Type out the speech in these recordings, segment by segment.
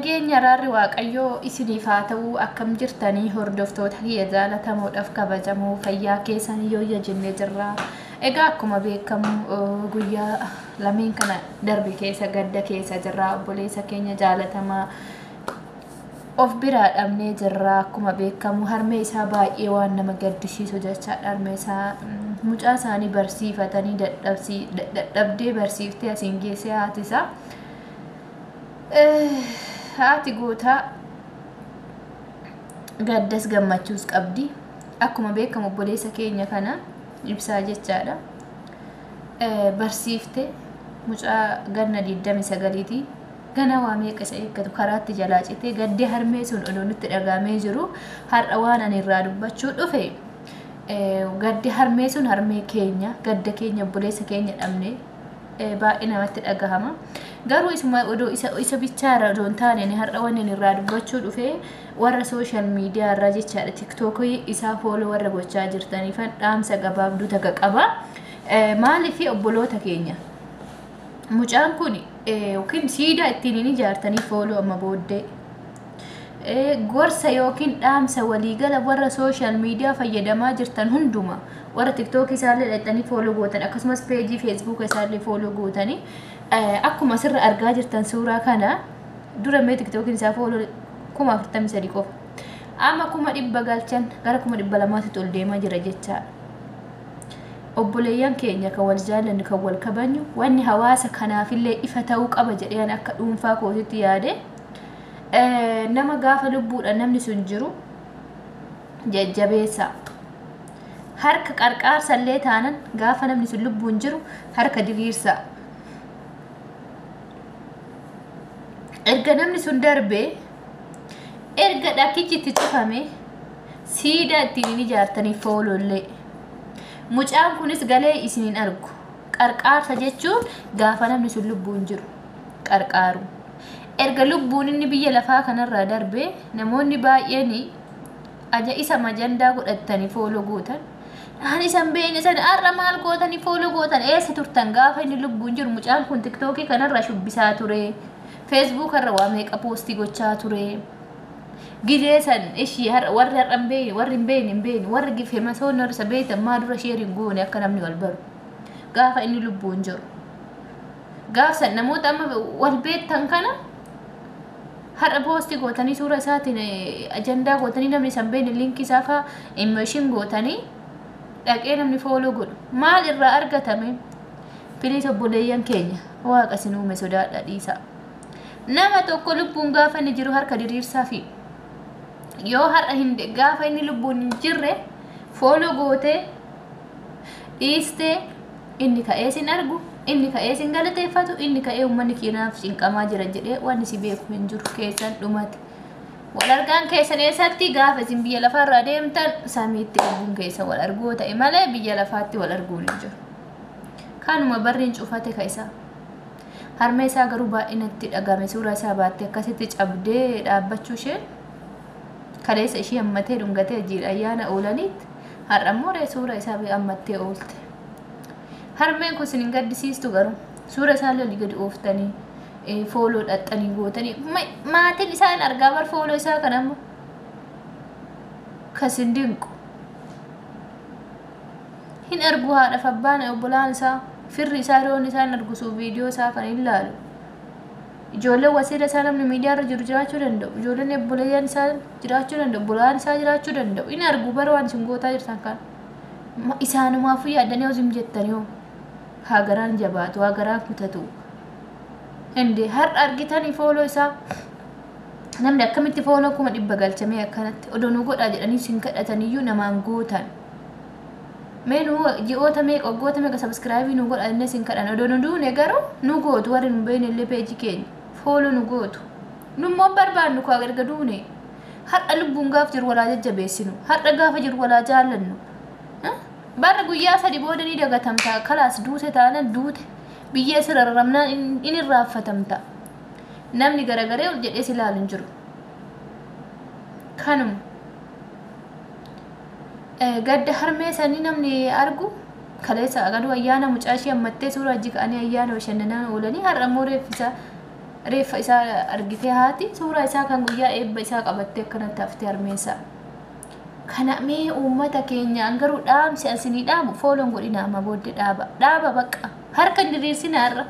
Nageenya araarri Waaqayyoo isiniif haa ta'u. Akkam jirtanii hordoftoota kiyya jaalatamoodhaaf kabajamoo, fayyaa keessan yoo jennee jirra. Egaa akkuma beekamu guyyaa lameen kana darbe keessa gadda keessa jirra. Obboleessa keenya jaalatamaa of biraa dhabnee jirra. Akkuma beekamu harmee isaa baay'ee waan nama gaddisiisu jechaadha. Harmee isaa mucaa isaanii barsiifatanii dadhabdee barsiiftee asiin geessee haati isaa. Haati gootaa gaddas gammachuus qabdi. Akkuma beekamu obboleessa keenya kana ibsaa jechaadha. Barsiifte mucaa ganna 29ti. Gana waa meeqa isa eeggatu karaatti jalaa citee gaddee harmee sun odoo nutti dhagaamee jiru har'a waan ani irraa dubbachuu dhufe gaddi harmee sun harmee keenya gadda keenya obboleessa keenya dhabne baay'ee namatti dhagahama. Garuu isuma odoo isa bichaarra odoo hin taane har'a wanni ani irraa dubbachuu dhufe warra social media irraa jechaadha. TikTokii isaa follow warra gochaa jirtaniifan dhaamsa gabaabduu takka qaba. Maaliif obboloota keenya mucaan kun yookiin siidaa ittiin hin ijaartanii follow amma booddee gorsa yookiin dhaamsa waliigala warra social media fayyadamaa jirtan hunduma warra TikTokii isaallee dhaqxanii follow gootan akkasumas peejii Facebooka isaallee follow gootanii akkuma asirra argaa jirtan suuraa kana dura mee TikTokiin isaa follow 43,000 qofa. Amma 100,000 galchan gara 200,000tti ol deemaa jira jechaadha. Obboleeyyan keenya kan wal jaallannu kan wal kabajnu wanni hawaasa kanaafillee ifa ta'uu qaba jedhee akka dhuunfaa kootitti yaade nama gaafa lubbuudhaan namni sun jiru jajjabeessa. Harka qarqaarsallee taanan gaafa namni sun lubbuun jiru harka diriirsa. Erga namni sun darbee erga dhakkichi itti cufame siidaa ittiin hin ijaartanii foolollee. Mucaan kunis galee isin hin argu. Qarqaarsa jechuun gaafa namni sun lubbuun jiru qarqaaru. Erga lubbuun inni biyya lafaa kanarraa darbee namoonni baay'een aja isa majandaa godhatanii follow gootan. Ani isan beekne sana har'a maal gootanii follow gootan eessa turtan gaafa inni lubbuun jiru mucaan kun TikTokii kanarraa shubbisaa ture. Facebook irra waa meeqa poostii gochaa ture. Gizee san ishii warri har'a hin beekne warri hin beekne hin beekne warri gifemasoonni warri isa beektan maa dura share hin goone akka namni wal baru. Gaafa inni lubbuun jiru. Gaaf san namoota amma wal beektan kana har'a poostii gootanii suura isaatiin ajandaa gootanii namni isan beekne liinkii isaa fa'aa immeeshin gootanii dhaqee namni follow godhu. Maal irraa argatame? Please obboleeyyan keenya waaqa isin uume sodaadha dhiisaa. Nama tokko lubbuun gaafa inni jiru harka diriirsaa fi yoo har'a hin gaafa inni lubbuun hin jirre follow gootee dhiistee inni ka'ee sin argu inni ka'ee sin galateeffatu inni ka'ee uummanni keenyaaf cinqamaa jira jedhee waan si beeku hin jiru keessan dhumate. Wal argaan keessan eessatti gaafa isin biyya lafaarraa deemtan samiitti lubbuun keessa wal arguu ta'e malee biyya lafaatti wal arguun hin jiru. Kanuma barriin cufate ka isaa. Harmee isaa garuu baay'inatti dhagame suuraa isaa baattee akkasitti cabdee dhaabbachuu isheen kaleessa ishee hammatee dhungatee jiidha ayyaana oolaniitti har'a immoo suuraa isaa hammattee oolte. Harmeen kun isin hin gaddisiistu garuu suura isaallee olii gadi ooftanii follow dhaxxanii gootanii maatiin isaa hin argaa bar follow isaa kan amma kasin dinqu hin argu haadhaaf abbaan obbolaan isaa firri isaa hiriyoonni isaa hin argu viidiyoo isaa kan hin laalu. Ijoolleen wasiila isaa namni miidiyaa irra jiru jiraachuu danda'u. Ijoolleen obboleeyyan isaa jiraachuu danda'u. Obbolaan isaa jiraachuu danda'u. Hin argu bara waan isin gootaa jirtan kan. Isaanumaafuu yaaddanii hojii jettanii hoo haa garaan jabaatu haa garaan kutatu. Hindi har'a argitanii follow isaa namni akkamitti follow 100,000 galchamee akkanatti odoo nu godhaa jedhanii isin kadhataniyyuu namaan gootan. Mee nu ji'oota meeqa waggoota meeqa subscribe nu godha inni isin kadhan odoo nu duune garuu nu gootu warri nu beekne illee peejii keenya follow nu gootu. Nu immoo barbaannu koo erga duune har'a lubbuun gaaf jiru walaa jajjabeessinu har'a gaafa jiru walaa jaallannu. Barra guyyaa sadi booda ni dagatamta kalaas duute taanan duute biyya sirra raramnaan in irraanfatamta. Namni garagaree ol jedhee si ilaalu hin jiru. Kanuma. Gadda harmee sanii namni argu kaleessa agaduu ayyaana mucaa ishee hammattee suuraa hojii ka'anii ayyaana bashannanaan oolanii har'a immoo reeffisaa Reeffa isaa argitee haati suuraa isaa kan guyyaa eebba isaa qabattee akkanatti haftee harmeessaa. Kana mee uummata keenya garuu dhaamsi asinii dhaabu follow n godhina amma booddee dhaaba. Dhaaba bakka harka hin diriirsinaa irra.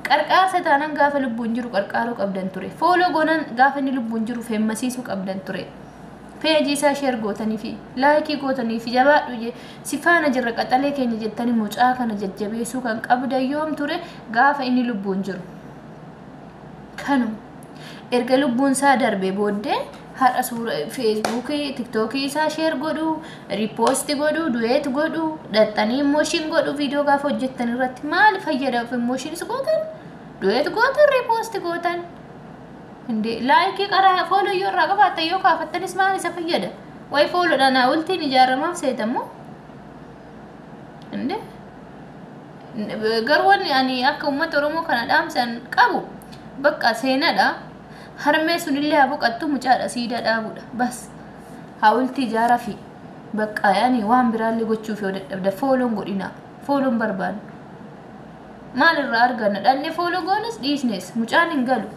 Qarqaarsa taanan gaafa lubbuun jiru qarqaaruu qabdan ture. Follow goonan gaafa inni lubbuun jiru feemmasiisuu qabdan ture. Peejii isaa share gootanii fi like gootanii fi jabaadhu si faana jirra qaxalee keenya jettanii mucaa kana jajjabeessuu kan qabdan yoom ture gaafa inni lubbuun jiru. Kanuma. Erga lubbuun isaa darbee booddee har'a suura Feesbuukii, Tiktookii isaa share godhu, repost godhu, duet godhu, dhaxxanii emotion godhu viidiyoo gaafa hojjettan irratti maal fayyada emotionis gootan, duet gootan, repost gootan. Indee like qaraa follow yoo irraa qabaattan yoo kaafattanis maal isa fayyada? Wayi followdhaan hawultiin ijaaramaaf seetammoo? Indee garuu wanni ani akka uummata Oromoo kana dhaamsan qabu bakka seenaadha. Harmee sunillee haa boqattu mucaadha siidaa dhaabuudha. Bas hawultii ijaaraa fi bakka yaani waan biraallee gochuuf yoo dadhabda follow n godhina. Follow n barbaannu. Maalirraa arganna? Dhalli follow goones dhiisnes mucaan hin galu.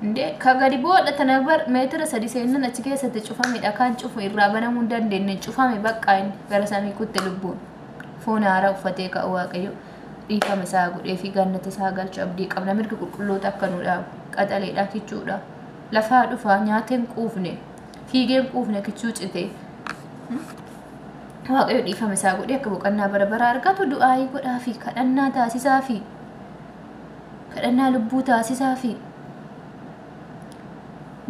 Indee ka gadi boodha tana bar meetira 3 seennan achi keessatti cufame dhakaan cufu irraa banamuu hin dandeenye cufame bakka inni gara samii kutte lubbuun. Foon haaraa uffatee ka'u Waaqayyo dhiifama isaa godhee fi gannata isaa galchu abdii qabna mirga qulqulloota akka nu dhaabu qaxaleedha kichuudha. Lafaa dhufaa nyaateen quufne fiigeen quufne kichuu cite. Waaqayyo dhiifama isaa godhee akka boqonnaa bara bara argatu du'aayii godhaa fi kadhannaa taasisaa fi kadhannaa lubbuu taasisaa fi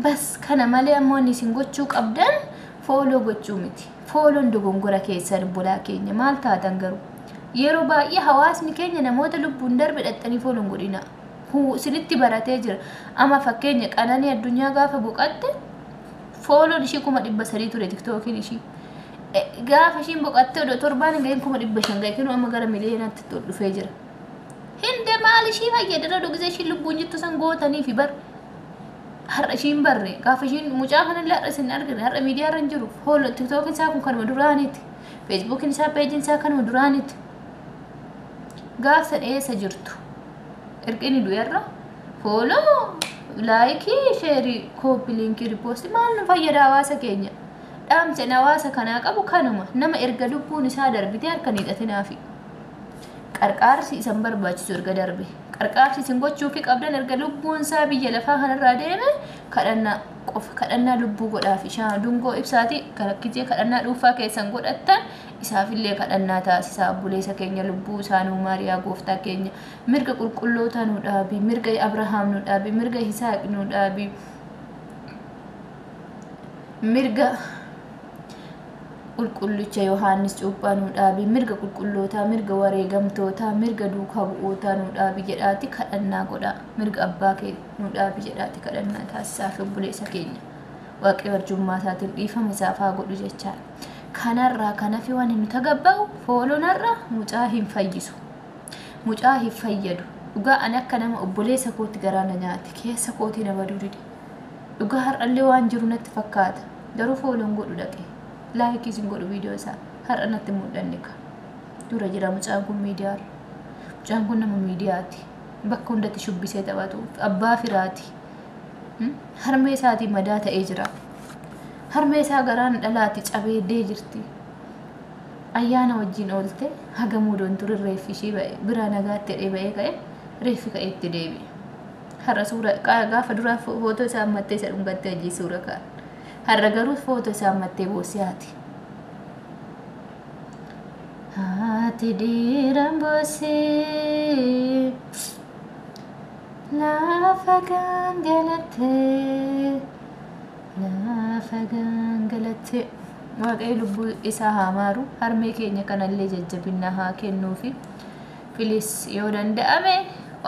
bas kana malee ammoo inni isin gochuu qabdan follow gochuu miti. Follow n dogongora keessan obbolaa keenya maal taatan garuu yeroo baay'ee hawaasni keenya namoota lubbuun darbe dhaxxanii follow n godhina. Isinitti baratee jira. Amma fakkeenya Qananii Addunyaa gaafa boqatte follow n ishii 300,000 ture Tiktookiin ishii. Gaafa ishiin boqatte odoo torbaan hin gahin 500,000 gahe kinuu amma gara miliyoonaatti ol dhufee jira. Hinde maal ishii fayyada dhugise ishiin lubbuun jirtu san gootanii fi bar har'a ishiin barre gaafa ishiin mucaa kanallee har'a isin argine har'a miidiyaa irra hin jiru. Follow Tiktookiin isaa kun kanuma duraaniiti. Feesbuukiin isaa peejiin isaa kanuma duraaniiti. Gaaf san eessa jirtu? Erga inni du'eerra follow like share copy link repost maal nu fayyada hawaasa keenya? Dhaamseen hawaasa kanaa qabu kanuma nama erga lubbuun isaa darbitee harka hiixatinaafi. Qarqaarsi isan barbaachisu erga darbe. Qarqaarsi isin gochuufi qabdan erga lubbuun isaa biyya lafaa kanarraa deeme kadhannaa qofa kadhannaa lubbuu godhaafi dungoo ibsaati karakkitee kadhannaa dhuunfaa keessan godhattan isaafillee kadhannaa taasisaa obboleessa keenya lubbuu isaa nuu Maariyaa gooftaa keenya mirga qulqulloota nu dhaabi mirga Abrahaam nu dhaabi mirga Yisaaq nu dhaabi mirga qulqullicha Yohaannis Cuuphaa nu dhaabi mirga qulqullootaa mirga wareegamtootaa mirga duukaa bu'ootaa nu dhaabi jedhaati kadhannaa godhaa mirga abbaa kee nu dhaabi jedhaati kadhannaa taasisaa fi obboleessa keenya Waaqayyo arjummaa isaatiin dhiifama isaaf haa godhu jechaadha. Kanarraa kanafi waan nu tagabba'u follow narra mucaa hin fayyisu. Mucaa hin fayyadu. Dhugaa ani akka nama obboleessa kootti garaa na nyaate keessa kootii na baduu dide. Dhugaa har'allee waan jiru natti fakkaata. Garuu follow n godhu dhaqee. Like isin godhu viidiyoo isaa har'a natti mul'anne ka. Dura jira mucaan kun miidiyaarra. Mucaan kun nama miidiyaati. Bakka hundatti shubbisee taphatu. Abbaa firaati. Harmee isaatii madaa ta'ee jira. Harmee isaa garaan dhalaati cabee jirti. Ayyaana wajjin oolte haga muudoon ture reeffi ishii biraa nagaatti jedhee ba'ee ka'e reeffi ka'ee itti deebi'e. Har'a suura gaafa duraa footoo isaa ammattee isa dhungattee hojii suura ka'an. Har'a garuu footoo isaa ammattee boossee haati. Haati dhiiraan boossee lafa gangalattee lafa gangalattee. Waaqayyo lubbuu isaa haa maaru harmee keenya kanallee jajjabina haa kennuufi filis yoo danda'ame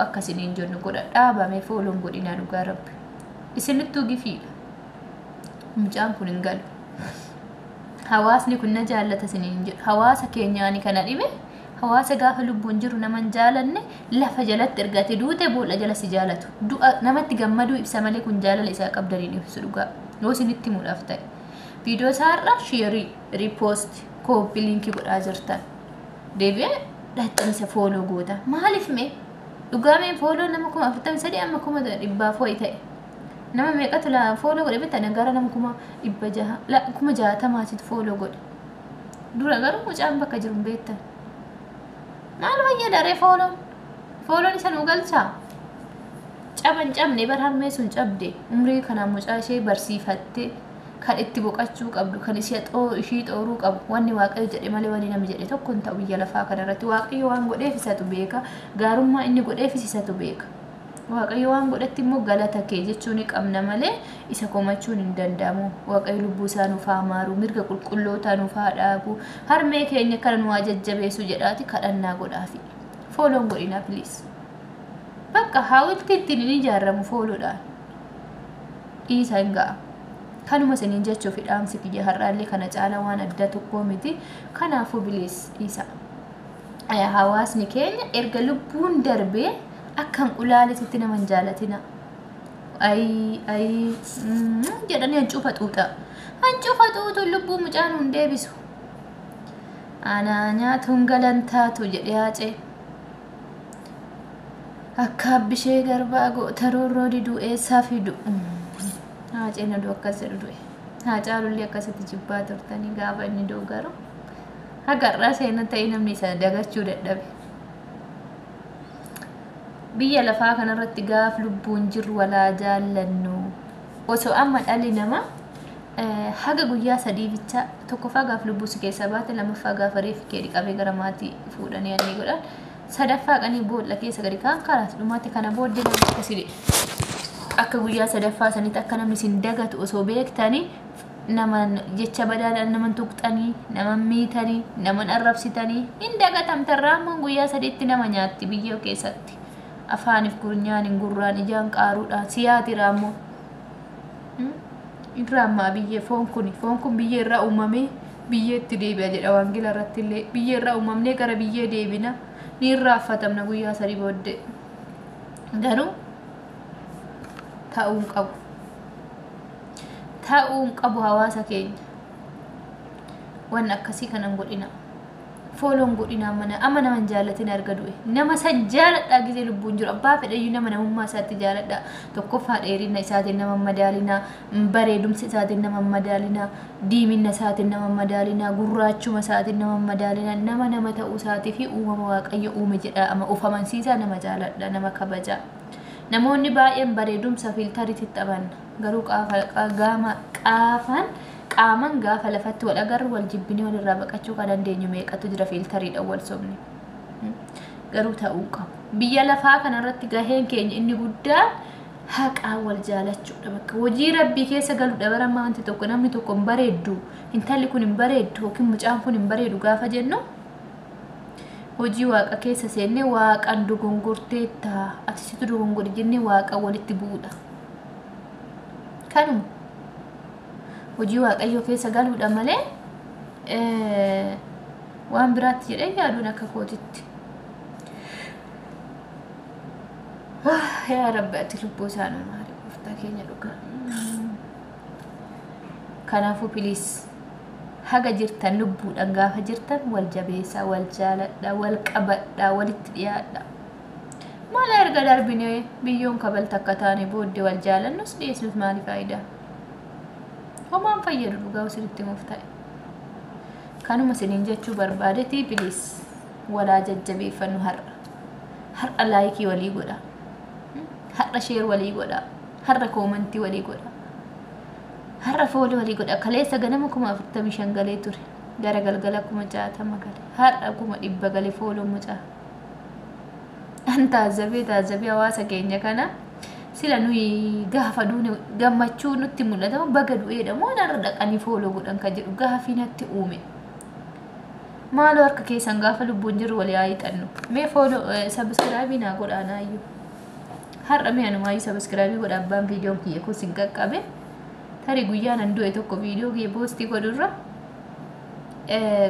akkasiniin jennu godha dhaabame follow n godhinaa dhugaa rabbi isinittuu gifiidha mucaan kun hin galu. Hawaasni kun na jaallata isiniin jedhu hawaasa keenyaani kana dhibe hawaasa gaafa lubbuun jiru nama hin jaalanne lafa jalatti ergate duute boolla jala si jaalatu du'a namatti gammaduu ibsa malee kun jaalala isaa qabdaniin ibsu dhugaa yoo isinitti himuudhaaf ta'e. Viidiyoo isaarra share repost copy link godhaa jirtan. Deebi'ee dhaxxanisa follow goota. Maaliif mee? Dhugaameen follow nama 43,000 amma 100,000 wayi ta'e. Nama meeqatu follow godhe beektaa? Gara nama 600,000, 60,000 follow godhe. Dura garuu mucaan bakka jiru hin beektan. Maal fayyada ree follown? Follown isa nu galchaa? Caban cabne bar, harmee sun cabde. Umrii kanaan mucaa ishee barsiifattee kan itti boqachuu qabdu, kan ishee ishii xooruu qabu, wanni Waaqayyo jedhe malee wanni namni jedhe tokko hin ta'u biyya lafaa kanarratti. Waaqayyo waan godheef isatu beeka, gaarummaa inni godheefis isatu beeka. Waaqayyo waan godhetti immoo galata kee jechuu ni qabna malee isa komachuun hin danda'amu. Waaqayyo lubbuu isaa nuuf haa maaru, mirga qulqullootaa nuuf haa dhaabu, harmee keenya kana nu haa jajjabeessu jedhaati kadhannaa godhaafi. Follown godhinaa, please. Bakka haawulti ittiin hin ijaaramu followdhaan. Dhiisa, hin ga'a. Kanuma isiniin jechuuf dhaamsi kiyya har'aallee kana caala waan adda tokkoo miti. Kanaafuu please dhiisa. Hawaasni keenya erga lubbuun darbee akka hin ulaaletti nama hin jaalatina. Ayi ayi jedhanii hancuufa xuuxa. Hancuufa xuuxuun lubbuu mucaan hin deebisu. Anaa nyaatuun galantaatu jedhee haacee. Akka abbishee garbaa goota roorroo diduu eessaa fidu? Haaceen oduu akkas jedhu du'e. Haacaalullee akkasitti jibbaa turtanii, gaafa inni du'u garuu hagarraa seena ta'e namni isa dagachuu dadhabe. Biyya lafaa kanarratti gaaf lubbuun jirru walaa jaallannu. Osoo amma dhalli namaa haga guyyaa 3 bicha, tokkoffaa gaaf lubbuu si keessaa baate, lammaffaa gaafa reeffi kee dhiqamee gara maatii fuudhanii annii godhan, sadaffaa qanii boolla keessa gadi kaan karaas dhumaatti, kana booddee namni akkasii akka guyyaa sadaffaa sanitti akka namni isin dagatu osoo beektanii, naman jecha badaadhaan naman tuqxanii, naman miitanii, naman arrabsitanii hin dagatamtan. Raammoon guyyaa 3tti nama nyaatti biyyoo keessatti. Afaaniif gurnyaan hin gurraan ijaan qaaruudhaan siyaati raammoon. Irraa biyyee, foon kun biyyee irraa uumamee biyyeetti deebi'a jedha waangila irratti illee. Biyyee irraa uumamnee gara biyyee deebina, ni irraanfatamna guyyaa 3 booddee. Garuu ta'uu hin qabu. Ta'uu hin qabu hawaasa keenya. Waan akkasii kanan godhina. Follown godhina mana amma nama hin jaalatin arga du'e. Nama san jaaladhaa gisee lubbuun jiru, abbaa fedhayyuu nama namummaa isaatti jaaladhaa. Tokkoffaa dheerina isaatiin nama madaalinaa, bareedumsa isaatiin nama madaalinaa, diimina isaatiin nama madaalinaa, gurraachuma isaatiin nama madaalinaa, nama nama ta'uu isaatii fi uumama Waaqayyo uume jedha ama of amansiisaa nama jaaladha, nama kabajaa. Namoonni baay'een bareedumsa filteriitti taphanna. Garuu qaama qaafan qaaman gaafa lafatti wal agarru wal jibbinee walirraa baqachuu kan dandeenyu meeqatu jira, filteriidhaan wal sobne. Garuu ta'uu qabu. Biyya lafaa kanarratti gaheen keenya inni guddaan haqaan wal jaalachuudha. Bakka hojii rabbii keessa galuudha. Bara ammaa wanti tokko, namni tokko hin bareeddu, intalli kun hin bareeddu yookiin mucaan kun hin bareedu gaafa jennu, hojii waaqa keessa seennee waaqaan dogongorteetta, ati situ dogongore jennee waaqa walitti bu'uudha. Kanuma hojii waaqayyoo keessa galuudha malee waan biraatti jedhee yaaduun akka kootitti. Yaa Rabbi, ati lubbuu isaanii maali, gooftaa keenya dhugaa. Kanaafuu please, haga jirtan, lubbuudhaan gaafa jirtan wal jabeessaa, wal jaaladhaa, wal qabadhaa, walitti dhiyaadhaa. Maal erga darbine biyyoon kabalta akka taane booddee wal jaalannus dhiyeessuus maali faayidaa? Homaan fayyadu dhugaa isinitti himuuf ta'e. Kanuma isiniin jechuu barbaadetii, please walaa jajjabeeffannu har'a. Har'a like walii godha. Har'a share walii godha. Har'a comment walii godha. Har'a follow walii godha. Kaleessa ganama 45,000 galee ture. Gara galgala 60,000 gale. Har'a 100,000 gale follow mucaa. An taazabee taazabee hawaasa keenya kana, sila nuyi gaafa duune gammachuu nutti mul'ata, baga du'eedha moo narra dhaqanii follow godhan kan jedhu gaafii natti uume. Maaloo harka keessan gaafa lubbuun jiru walii haa hiixannu. Mee follow, subscribe naa godhaa naayyuu. Har'a mee anumaayyuu subscribe godha, abbaan viidiyoon kiyya kun sin qaqqabe. Tarii guyyaa nan du'e tokko viidiyoo kiyya post godhurra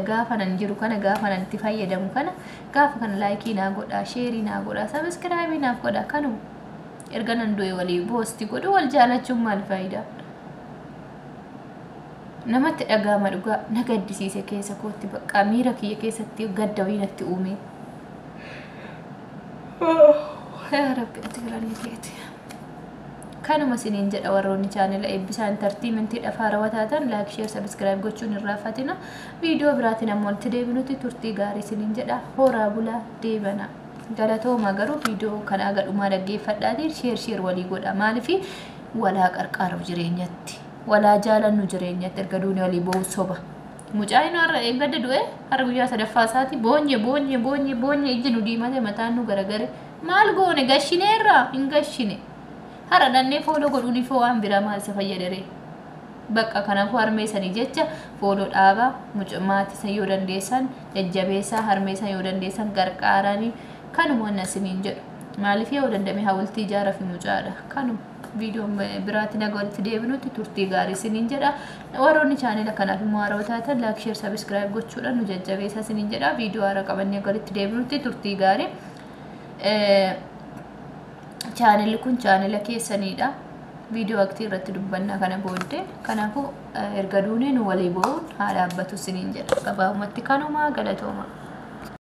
gaafa nan jiru kana, gaafa nan itti fayyadamu kana, gaafa kana like naa godhaa, share naa godhaa, subscribe naaf godhaa. Kanuma erga nan du'e walii post godhu wal jaalachuun maal faayidaa? Namatti dhaga'ama dhugaa, na gaddisiise keessa kootti, bakka miira kiyya keessatti gadda wayii natti uume. Yaa Rabbi, ati galanni keeti. Kanuma isiniin jedha. Warroonni chaanela Eebbisaa Entertainmentiidhaaf haarawaa taatan, like, share, subscribe gochuun hin irraanfatina. Viidiyoo biraatiin ammoo walitti deebinutti turtii gaarii isiniin jedha. Horaa bulaa, deebana. Galatooma. Garuu viidiyoo kana aga dhumaa dhaggeeffadhaatiin share share walii godha. Maaliif? Walaa qarqaaruuf jireenyatti. Walaa jaalannu jireenyatti. Erga duuni walii boo'u soba. Mucaan inni har'a eeggadda du'e, har'a guyyaa sadaffaa isaati. Boonye, boonye, boonye, boonye, ijji nu diimate, mataan nu garagare. Maal goone? Gashineerraa hin gashine. Har'a dhannee follow godhuun ifoo waan biraa maal isa fayyadere? Bakka kanaafuu harmee sanii jecha follow dhaabaa, maatii san yoo dandeessan jajjabeessaa, harmee san yoo dandeessan gargaaranii. Kanuma wanna isiniin jedhu. Maaliif? Yoo dandame hawultii ijaara fi mucaadha. Kanuma. Viidiyoo biraatti naga walitti deebinutti turtii gaarii isiniin jedha. Warroonni chaanela kanaaf immoo haarawaa taatan, like, share, subscribe gochuudhaan nu jajjabeessaa isiniin jedha. Viidiyoo haaraa qabannee walitti deebinutti turtii gaarii. Chaanelli kun chaanela keessaniidha. Viidiyoo aktii irratti dubbannaa kana booddee. Kanaafuu erga duunee nu walii bo'uun haa dhaabbatu isiniin jedha. Gabaabumatti kanuma, galatooma.